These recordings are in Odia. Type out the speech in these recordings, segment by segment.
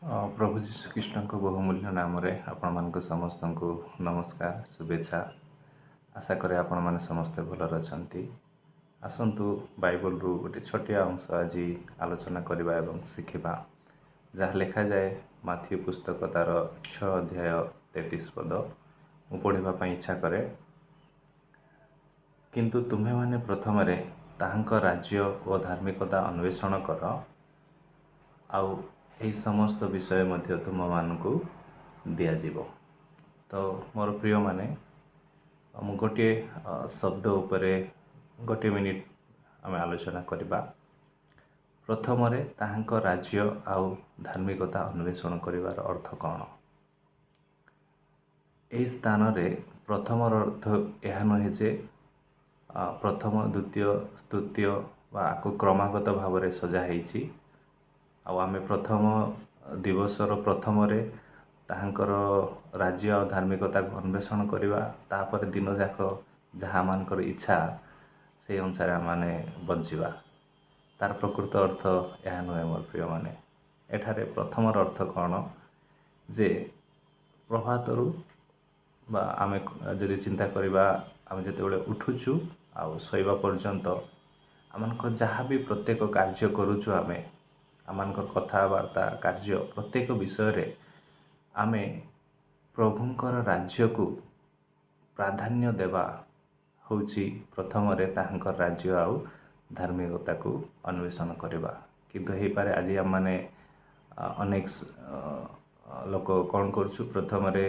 ପ୍ରଭୁ ଯୀଶୁଖ୍ରୀଷ୍ଟଙ୍କ ବହୁମୂଲ୍ୟ ନାମରେ ଆପଣମାନଙ୍କୁ ସମସ୍ତଙ୍କୁ ନମସ୍କାର, ଶୁଭେଚ୍ଛା। ଆଶା କରେ ଆପଣମାନେ ସମସ୍ତେ ଭଲରେ ଅଛନ୍ତି। ଆସନ୍ତୁ, ବାଇବଲରୁ ଗୋଟେ ଛୋଟିଆ ଅଂଶ ଆଜି ଆଲୋଚନା କରିବା ଏବଂ ଶିଖିବା, ଯାହା ଲେଖାଯାଏ ମାଥିଉ ପୁସ୍ତକ ତାର 6 ଅଧ୍ୟାୟ 33 ପଦ। ମୁଁ ପଢ଼ିବା ପାଇଁ ଇଚ୍ଛା କରେ। କିନ୍ତୁ ତୁମ୍ଭେମାନେ ପ୍ରଥମରେ ତାହାଙ୍କ ରାଜ୍ୟ ଓ ଧାର୍ମିକତା ଅନ୍ୱେଷଣ କର, ଆଉ ଏହି ସମସ୍ତ ବିଷୟ ମଧ୍ୟ ତୁମମାନଙ୍କୁ ଦିଆଯିବ। ତ ମୋର ପ୍ରିୟମାନେ, ମୁଁ ଗୋଟିଏ ଶବ୍ଦ ଉପରେ ଗୋଟିଏ ମିନିଟ୍ ଆମେ ଆଲୋଚନା କରିବା। ପ୍ରଥମରେ ତାହାଙ୍କ ରାଜ୍ୟ ଆଉ ଧାର୍ମିକତା ଅନ୍ୱେଷଣ କରିବାର ଅର୍ଥ କ'ଣ? ଏହି ସ୍ଥାନରେ ପ୍ରଥମର ଅର୍ଥ ଏହା ନୁହେଁ ଯେ ପ୍ରଥମ, ଦ୍ୱିତୀୟ, ତୃତୀୟ ବା ଆକୁ କ୍ରମାଗତ ଭାବରେ ସଜା ହେଇଛି ଆଉ ଆମେ ପ୍ରଥମ ଦିବସର ପ୍ରଥମରେ ତାହାଙ୍କର ରାଜ୍ୟ ଆଉ ଧାର୍ମିକତାକୁ ଅନ୍ୱେଷଣ କରିବା, ତାପରେ ଦିନଯାକ ଯାହା ଆମମାନଙ୍କର ଇଚ୍ଛା ସେଇ ଅନୁସାରେ ଆମମାନେ ବଞ୍ଚିବା। ତାର ପ୍ରକୃତ ଅର୍ଥ ଏହା ନୁହେଁ, ମୋର ପ୍ରିୟମାନେ। ଏଠାରେ ପ୍ରଥମର ଅର୍ଥ କ'ଣ ଯେ ପ୍ରଭାତରୁ ବା ଆମେ ଯଦି ଚିନ୍ତା କରିବା, ଆମେ ଯେତେବେଳେ ଉଠୁଛୁ ଆଉ ଶୋଇବା ପର୍ଯ୍ୟନ୍ତ ଆମମାନଙ୍କ ଯାହା ବି ପ୍ରତ୍ୟେକ କାର୍ଯ୍ୟ କରୁଛୁ, ଆମେ ଆମମାନଙ୍କର କଥାବାର୍ତ୍ତା, କାର୍ଯ୍ୟ, ପ୍ରତ୍ୟେକ ବିଷୟରେ ଆମେ ପ୍ରଭୁଙ୍କର ରାଜ୍ୟକୁ ପ୍ରାଧାନ୍ୟ ଦେବା ହେଉଛି ପ୍ରଥମରେ ତାହାଙ୍କର ରାଜ୍ୟ ଆଉ ଧାର୍ମିକତାକୁ ଅନ୍ୱେଷଣ କରିବା। କିନ୍ତୁ ହେଇପାରେ ଆଜି ଆମମାନେ ଅନେକ ଲୋକ କ'ଣ କରୁଛୁ? ପ୍ରଥମରେ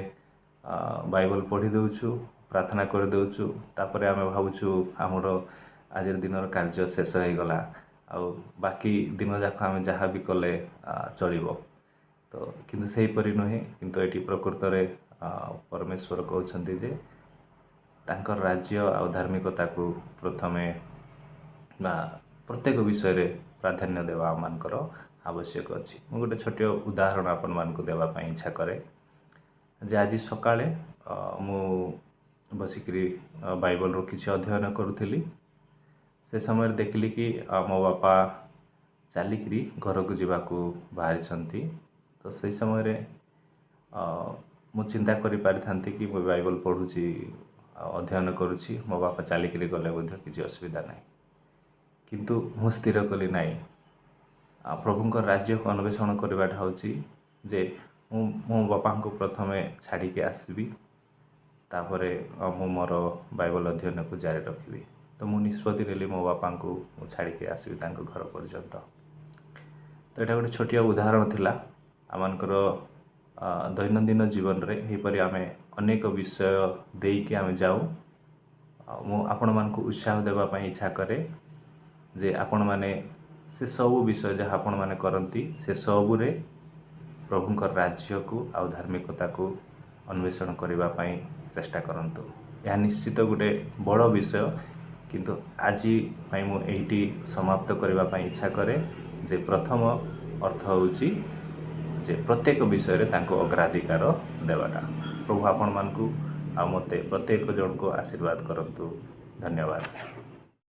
ବାଇବଲ ପଢ଼ି ଦେଉଛୁ, ପ୍ରାର୍ଥନା କରିଦେଉଛୁ, ତାପରେ ଆମେ ଭାବୁଛୁ ଆମର ଆଜିର ଦିନର କାର୍ଯ୍ୟ ଶେଷ ହେଇଗଲା ଆଉ ବାକି ଦିନଯାକ ଆମେ ଯାହା ବି କଲେ ଚଳିବ। ତ କିନ୍ତୁ ସେହିପରି ନୁହେଁ। କିନ୍ତୁ ଏଠି ପ୍ରକୃତରେ ପରମେଶ୍ୱର କହୁଛନ୍ତି ଯେ ତାଙ୍କର ରାଜ୍ୟ ଆଉ ଧାର୍ମିକତାକୁ ପ୍ରଥମେ ବା ପ୍ରତ୍ୟେକ ବିଷୟରେ ପ୍ରାଧାନ୍ୟ ଦେବା ଆମମାନଙ୍କର ଆବଶ୍ୟକ ଅଛି। ମୁଁ ଗୋଟେ ଛୋଟିଆ ଉଦାହରଣ ଆପଣମାନଙ୍କୁ ଦେବା ପାଇଁ ଇଚ୍ଛା କରେ ଯେ ଆଜି ସକାଳେ ମୁଁ ବସିକିରି ବାଇବଲରୁ କିଛି ଅଧ୍ୟୟନ କରୁଥିଲି। ସେ ସମୟରେ ଦେଖିଲି କି ମୋ ବାପା ଚାଲିକିରି ଘରକୁ ଯିବାକୁ ବାହାରିଛନ୍ତି। ତ ସେଇ ସମୟରେ ମୁଁ ଚିନ୍ତା କରିପାରିଥାନ୍ତି କି ମୁଁ ବାଇବଲ ପଢ଼ୁଛି, ଅଧ୍ୟୟନ କରୁଛି, ମୋ ବାପା ଚାଲିକିରି ଗଲେ ମଧ୍ୟ କିଛି ଅସୁବିଧା ନାହିଁ। କିନ୍ତୁ ମୁଁ ସ୍ଥିର କଲି, ନାହିଁ, ପ୍ରଭୁଙ୍କ ରାଜ୍ୟକୁ ଅନ୍ୱେଷଣ କରିବାଟା ହେଉଛି ଯେ ମୁଁ ମୋ ବାପାଙ୍କୁ ପ୍ରଥମେ ଛାଡ଼ିକି ଆସିବି, ତାପରେ ମୁଁ ମୋର ବାଇବଲ ଅଧ୍ୟୟନକୁ ଜାରି ରଖିବି। ତ ମୁଁ ନିଷ୍ପତ୍ତି ନେଲି, ମୋ ବାପାଙ୍କୁ ମୁଁ ଛାଡ଼ିକି ଆସିବି ତାଙ୍କ ଘର ପର୍ଯ୍ୟନ୍ତ। ତ ଏଇଟା ଗୋଟେ ଛୋଟିଆ ଉଦାହରଣ ଥିଲା। ଆମମାନଙ୍କର ଦୈନନ୍ଦିନ ଜୀବନରେ ଏହିପରି ଆମେ ଅନେକ ବିଷୟ ଦେଇକି ଆମେ ଯାଉ। ଆଉ ମୁଁ ଆପଣମାନଙ୍କୁ ଉତ୍ସାହ ଦେବା ପାଇଁ ଇଚ୍ଛା କରେ ଯେ ଆପଣମାନେ ସେ ସବୁ ବିଷୟ ଯାହା ଆପଣମାନେ କରନ୍ତି, ସେ ସବୁରେ ପ୍ରଭୁଙ୍କ ରାଜ୍ୟକୁ ଆଉ ଧାର୍ମିକତାକୁ ଅନ୍ୱେଷଣ କରିବା ପାଇଁ ଚେଷ୍ଟା କରନ୍ତୁ। ଏହା ନିଶ୍ଚିତ ଗୋଟେ ବଡ଼ ବିଷୟ, କିନ୍ତୁ ଆଜି ପାଇଁ ମୁଁ ଏଇଠି ସମାପ୍ତ କରିବା ପାଇଁ ଇଚ୍ଛା କରେ ଯେ ପ୍ରଥମ ଅର୍ଥ ହେଉଛି ଯେ ପ୍ରତ୍ୟେକ ବିଷୟରେ ତାଙ୍କୁ ଅଗ୍ରାଧିକାର ଦେବାଟା। ପ୍ରଭୁ ଆପଣମାନଙ୍କୁ ଆଉ ମୋତେ ପ୍ରତ୍ୟେକ ଜଣଙ୍କୁ ଆଶୀର୍ବାଦ କରନ୍ତୁ। ଧନ୍ୟବାଦ।